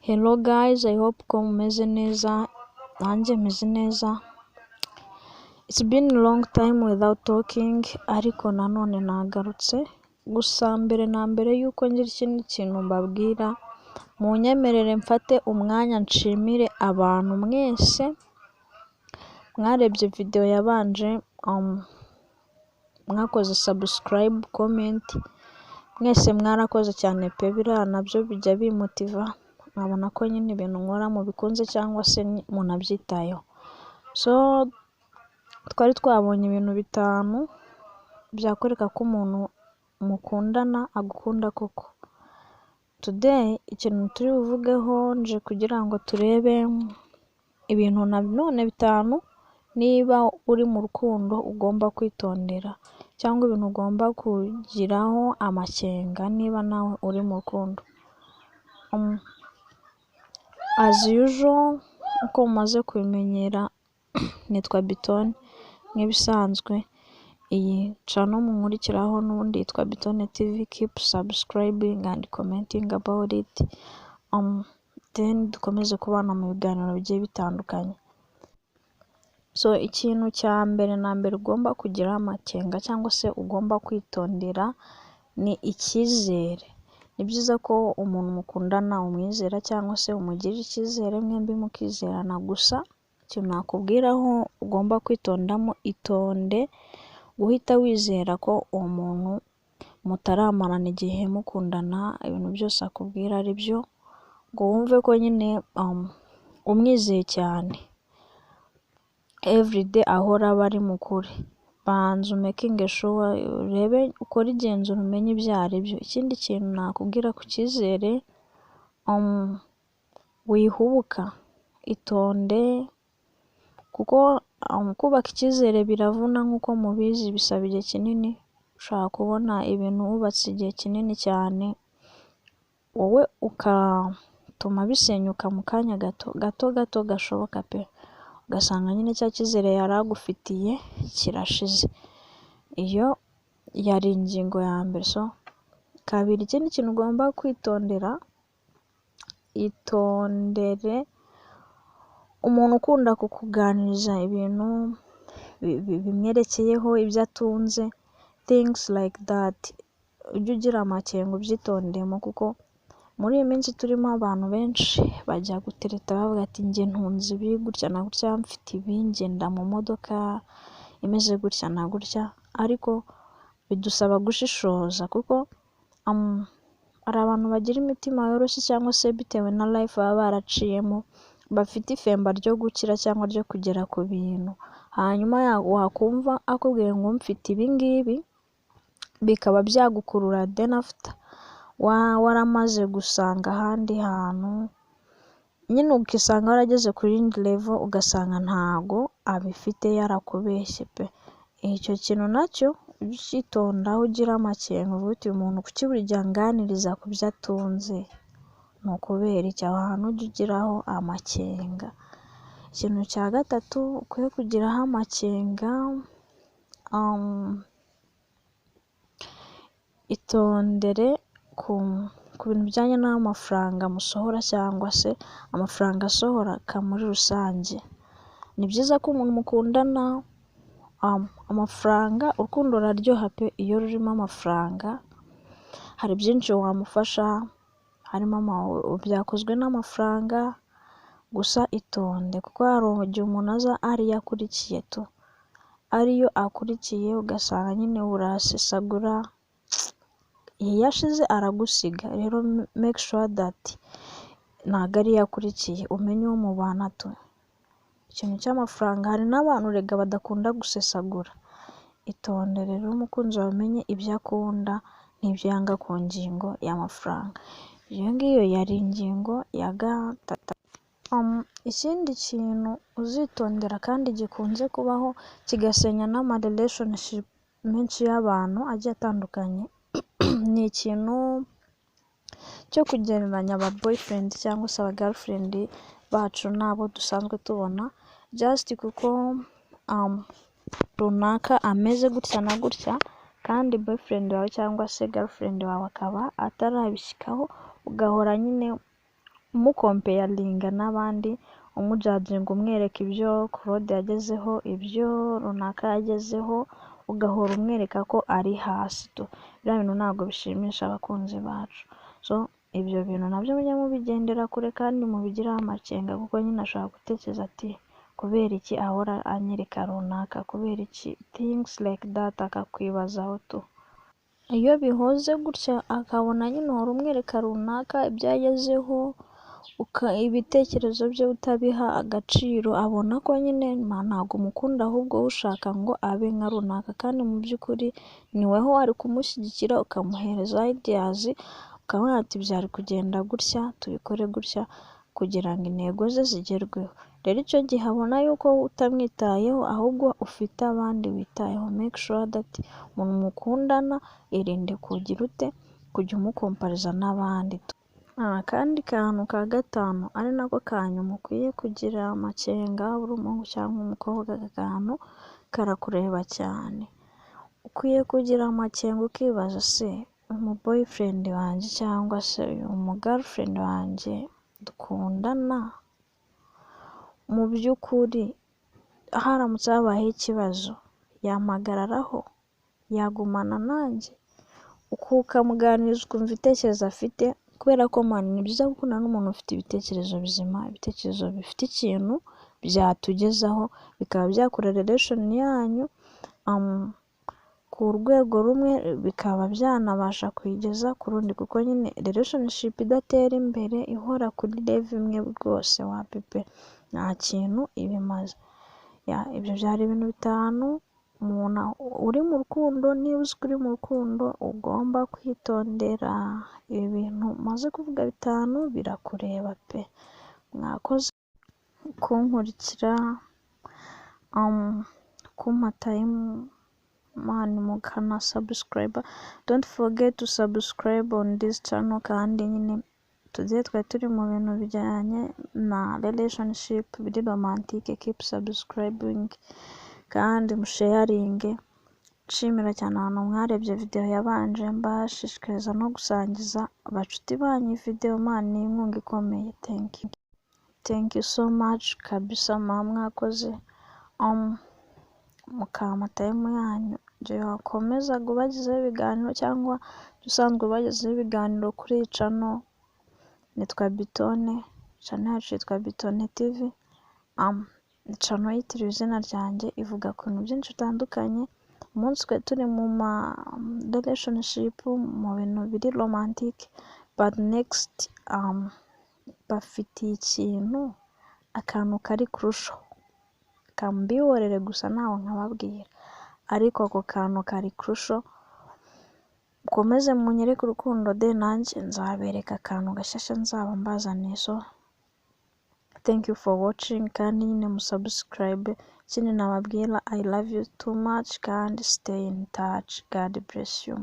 Hello guys, I hope ko mumeze neza, nanjye meze neza. It's been a long time without talking, ariko nanone nagarutse. Gusa mbere na mbere yuko ngira ikindi kintu mbabwira, munyemerere mfate umwanya nshimire abantu mwese mwarebye video yabanje, mwakoze subscribe, comment, mwese mwarakoze cyane pe. Biriya nabyo bijya bimotiva, nkabona ko nyine ibintu nkora mubikunze cyangwa se munabyitayeho. So twari twabonye ibintu bitanu byakwereka ko umuntu mukundana agukunda koko. Today ikintu turi buvugeho, nje kugira ngo turebe ibintu nanone bitanu niba uri mu rukundo ugomba kwitondera, cyangwa ibintu ugomba kugiraho amakenga niba nawe uri mu rukundo. As usual, uko mumaze kubimenyera, nitwa Bitone nk'ibisanzwe. Iyi channel munkurikiraho n'ubundi yitwa Bitone TV. Keep subscribing and commenting about it. Then dukomeze kubana mu biganiro bigiye bitandukanye. So ikintu cya mbere na mbere ugomba kugiraho amakenga cyangwa se ugomba kwitondera ni icyizere. Ni byiza ko umuntu mukundana umwizera cyangwa se umugirira icyizere, mwembi mukizerana. Gusa ikintu nakubwiraho ugomba kwitondamo, itonde guhita wizera ko uwo muntu mutaramarana igihe mukundana ibintu byose akubwira ari byo, ngo wumve ko nyine umwizeye cyane, everyday ahora aba ari mu kuri. Banza umakinge sure, urebe, ukore igenzura, umenye ibyo ari byo. Ikindi kintu nakubwira ku cyizere, wihubuka, itonde, kuko kubaka icyizere biravuna nk'uko mubizi, bisaba igihe kinini. Ushobora kubona ibintu wubatse igihe kinini cyane, wowe ugatuma bisenyuka mu kanya gato gato gato gashoboka pe, ugasanga nyine cya cyizere yari agufitiye kirashize. Iyo yari ingingo ya mbere. So kabiri, ikindi kintu ugomba kwitondera, itondere umuntu ukunda kukuganiriza ibintu bimwerekeyeho, ibyo atunze, things like that. Ujye ugira amakenga, ubyitondemo, kuko muri iyi minsi turimo abantu benshi bajya gutereta bavuga ati: "Njye ntunze ibi gutya na gutya, mfite ibi, ngenda mu modoka imeze gutya na gutya." Ariko bidusaba gushishoza, kuko hari abantu bagira imitima yoroshye, cyangwa se bitewe na life baba baraciyemo, bafite ifemba ryo gukira cyangwa ryo kugera ku bintu. Hanyuma wakumva akubwiye ngo mfite ibi ngibi, bikaba byagukurura. Then after waramaze gusanga ahandi hantu nyine, ukisanga warageze ku yindi level, ugasanga ntago abifite, yarakubeshye pe. Icyo kintu nacyo ujye ucyitondaho, ugire amakenga, uvuge uti: "Uyu muntu kuki buri gihe anganiriza ku byo atunze? Ni ukubera iki?" Aho hantu ujye ugiraho amakenga. Ikintu cya gatatu ukwiye kugiraho amakenga, itondere ku bintu bijyanye n'amafaranga musohora cyangwa se amafaranga asohoka muri rusange. Ni byiza ko umuntu mukundana amafaranga, urukundo ruraryoha pe iyo rurimo amafaranga. Hari byinshi wamufasha harimo byakozwe n'amafaranga. Gusa itonde, kuko hari igihe umuntu aza ariyo akurikiye tu, ariyo akurikiye, ugasanga nyine urasesagura, iyo ashize aragusiga. Rero make sure that ntabwo ariyo akurikiye, umenye uwo mubana tu. Ikintu cy'amafaranga, hari n'abantu rega badakunda gusesagura. Itonde rero umukunzi wawe, umenye ibyo akunda n'ibyo yanga ku ngingo y'amafaranga. Iyo ngiyo yari ingingo ya gatatu. Ikindi kintu uzitondera kandi gikunze kubaho kigasenya n'ama relationship menshi y'abantu agiye atandukanye, ni ikintu cyo kugereranya aba boyfriend cyangwa se aba girlfriend bacu n'abo dusanzwe tubona, just kuko runaka ameze gutya na gutya, kandi boyfriend wawe cyangwa se girlfriend wawe akaba atarabishyikaho, ugahora nyine Umucomparinga n'abandi, umujudginga, umwereka ibyo Claude yagezeho, ibyo runaka yagezeho, ugahora umwereka ko ari hasi tu. Biriya bintu ntabwo bishimisha abakunzi bacu. So ibyo bintu nabyo mujye mubigendera kure kandi mubigireho amakenga, kuko nyine ashobora gutekereza ati: "Kubera iki ahora anyereka runaka? Kubera iki?" Things like that, akakwibazaho tu. Iyo bihoze gutya, akabona nyine uhora umwereka runaka ibyo yagezeho, ibitekerezo bye utabiha agaciro, abona ko nyine ntabwo umukunda, ahubwo ushaka ngo abe nka runaka. Kandi mu by'ukuri ni wowe wari kumushyigikira, ukamuhereza ideas, ukamubwira ati: "Byari kugenda gutya, tubikore gutya," kugira ngo intego ze zigerweho. Rero icyo gihe abona yuko utamwitayeho, ahubwo ufite abandi witayeho. Make sure that umuntu mukundana, irinde kugira ute, kujya umucompariza n'abandi. Akandi kantu ka gatanu, ari nako ka nyuma ukwiye kugira amakenga, uri umuhungu cyangwa umukobwa, aka kantu karakureba cyane. Ukwiye kugira amakenga ukibaza: "Se umu boyfriend wanjye cyangwa se uyu mu girlfriend wanjye dukundana, mu by'ukuri haramutse habayeho ikibazo yampagararaho, yagumana nanjye?" Ukamuganiriza, ukumva ibitekerezo afite, kubera ko man, ni byiza gukundana n'umuntu ufite ibitekerezo bizima, ibitekerezo bifite ikintu byatugezaho, bikaba byakora relation yanyu ku rwego rumwe, bikaba byanabasha kuyigeza ku rundi, kuko nyine relationship idatera imbere, ihora kuri level imwe, rwose wapi pe, nta kintu iba imaze. Ibyo byari ibintu bitanu umuntu uri mu rukundo, niba uzi ko uri mu rukundo, ugomba kwitondera. Ibi bintu maze kuvuga bitanu birakureba pe. Mwakoze kunkurikira, kumpa time man, mukana subscribe. Don't forget to subscribe on this channel. Kandi nyine today twari turi mu bintu bijyanye na relationship biri romantic. Keep subscribing kandi musharinge. Nshimira cyane abantu mwarebye video yabanje, mbashishikariza no gusangiza abacuti banyu video. Man, ni inkunga ikomeye. Thank you, thank you so much kabisa. Muba mwakoze mukampa time yanyu. Igihe wakomezaga ubagezaho ibiganiro cyangwa usanzwe ubagezaho ibiganiro kuri iyi channel, nitwa Bitone. Channel yacu yitwa Bitone TV. Channel yitiriwe izina ryanjye, ivuga ku bintu byinshi bitandukanye. Umunsi twari turi mu ma relationship, mu bintu biri romantic, but next bafitiye ikintu, akantu kari crucial. Kambihorere gusa, ntawe nkababwira, ariko ako kantu kari crucial. Mukomeze munyereke urukundo de, nanjye nzabereka akantu gashyashya nzaba mbazaniye. So thank you for watching, kandi nyine musubscribe. Ikindi nababwira, I love you too much, kandi stay in touch. God bless you.